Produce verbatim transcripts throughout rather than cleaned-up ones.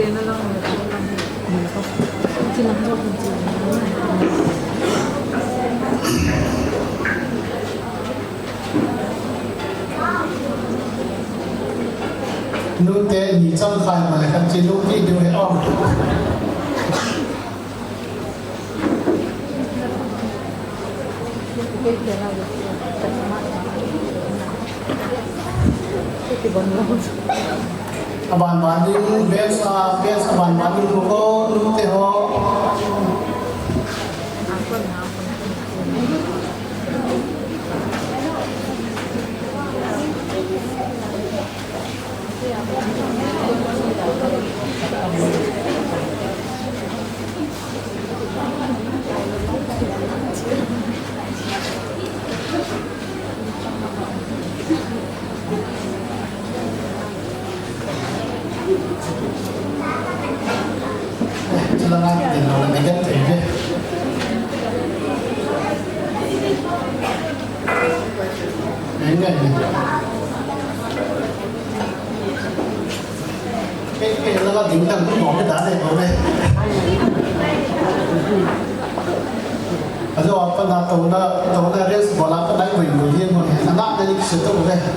Nute ni chang khai mai kan chi lu ki du he om. Aban ban ding, best, ah, best aban ban ding ko, nute ho. Kei, kei, la, la, ding dang, ding dong, ding dang, ding dong, ding. Ajo, apa na, tona, tona, race, bola, apa na, ibu, ibu, ibu, ibu. Anak, na, ibu, ibu, ibu.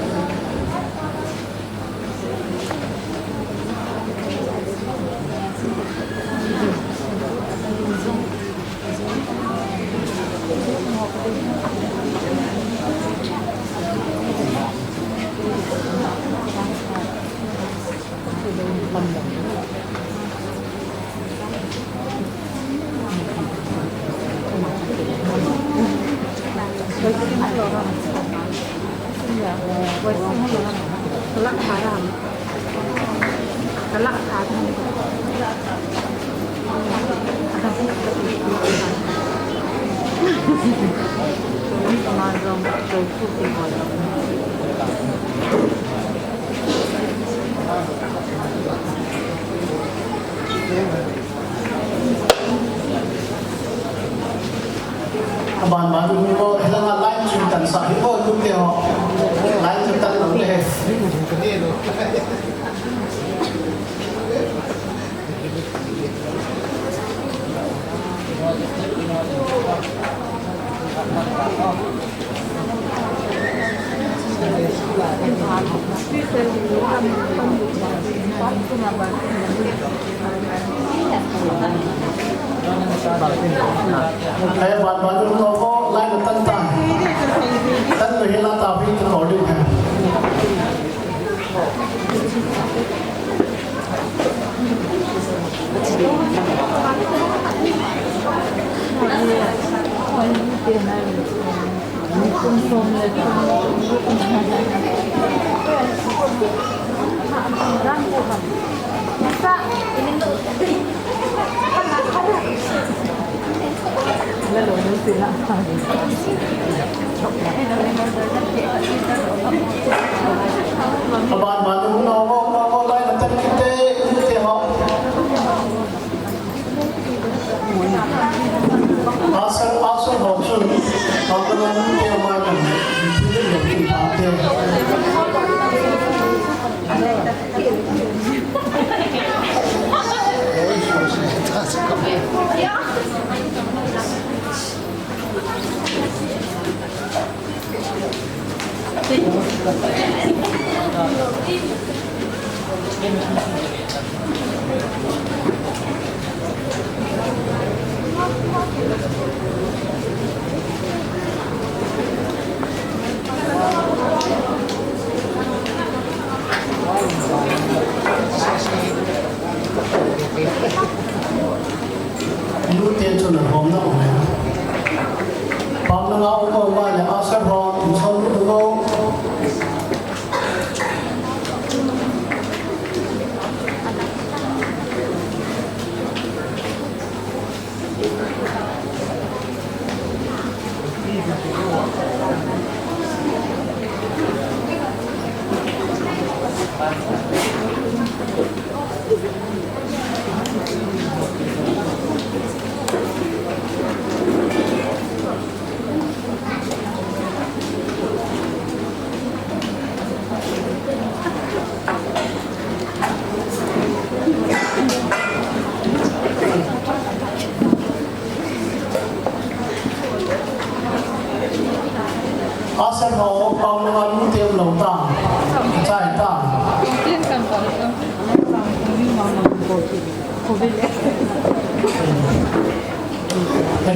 Aban ban u ho, helanga line chun tan sa hi ho, lu te ho. Line chun tan lo te. Hai, ban ban u ho, line tan tan. Tan lo hi la ta hi recording hai. Aban ban u ho, ho, ho, ho, line tan kit te, te ho. Asar, asar ho chun, apa na nute ma kan, nute ma kan, Nute chun ahom na um e. Pam na ngau ko ma le asar ho, tu so tu ko. Ka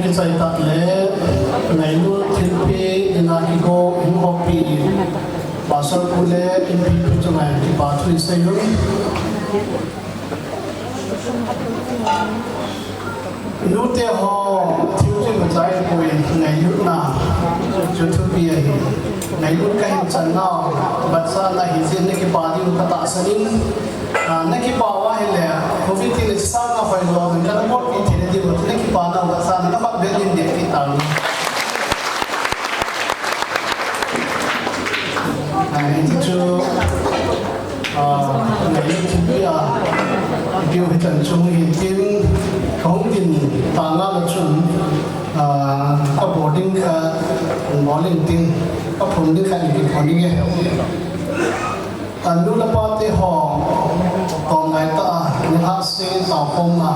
kichai tah le, ngailut thilpeh dinga kigo in hopi, Pastor pu le Inpi pu chunga kipa thu isei un. Nute ho, thil chu machai poi, ngailutna chu thupi ahi. Ngailut kahin chan nau, vetsahna hijeh in na kipa diu katahsan in, ah, na kipa uva ahile, Covid tin le sanga hoilou in kana bolpi thei diu, na kipa nau vetsahna na mat bel in ding ti tau. Ah, hiti chu, ah, ngailut thilpeh a, ipiu hichan chung hin tin, kahung din tanga la chun, ah, ka boarding kha, boarding tin, ka phun ding kha ni ki phun ding e. Anu le pa te ho, tong ngai ta, ni ha se ta phong na.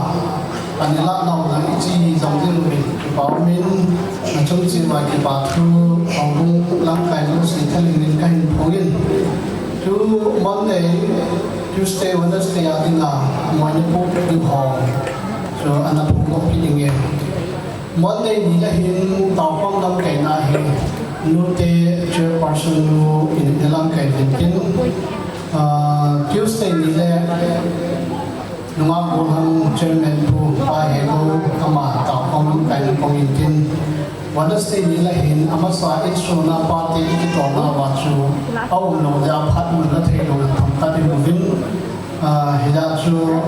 Ani la nau la ichi jong din mi, kipa min, na chung chi ma kipa thu, ong bung lamkai lu si thalin min kahin phong in. Chu Monday, Tuesday, Wednesday a dinga, Manipur di ho. Chu ana phong ko pi ding e. Monday ni le hin taukhom lamkaina hi, nute chairperson nu in lamkai vin tin. Ah, Tuesday ni le, Nungak Golhang Chairman Pu Pa Hego ama taukhom lamkaina kong in tin. Wednesday ni le hin amasa insung a pate i kitolna uva chu aum lou dia phat mun la thei lou tham ta ding uvin. Ah, hijeh chun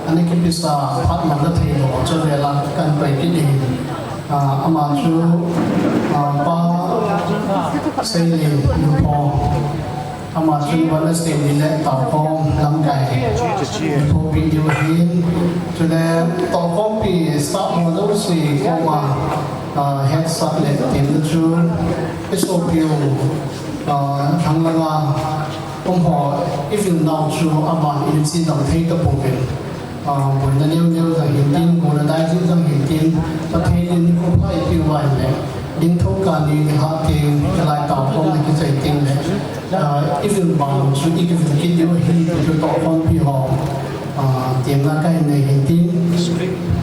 ana kipisa phat mun la thei lou chu vela kan pai kit ding. Ah, ama chu, ah, Pa Seilin Nupo. Ama chun Wednesday ni le taukhom lamkai. Thupi diu ahin. Chule taukhompi staff ho jouse koma, ah, hetsah le temna chu i sopiu, ah, thanglanga um ho i vil nau chu aban in chi dam thei tapouvin. Ah, boina neo neo jong hin tin, boina dai jing jong hin tin, Pathen in nikho pha eipeh uva ahile, ding thou kah ni ni ha teng, kalai taukhom na kichai teng le, ah, i vil bang chu i kivil kit diu ahi, ti chu taukhompi ho, ah, temna kahin nei hin tin.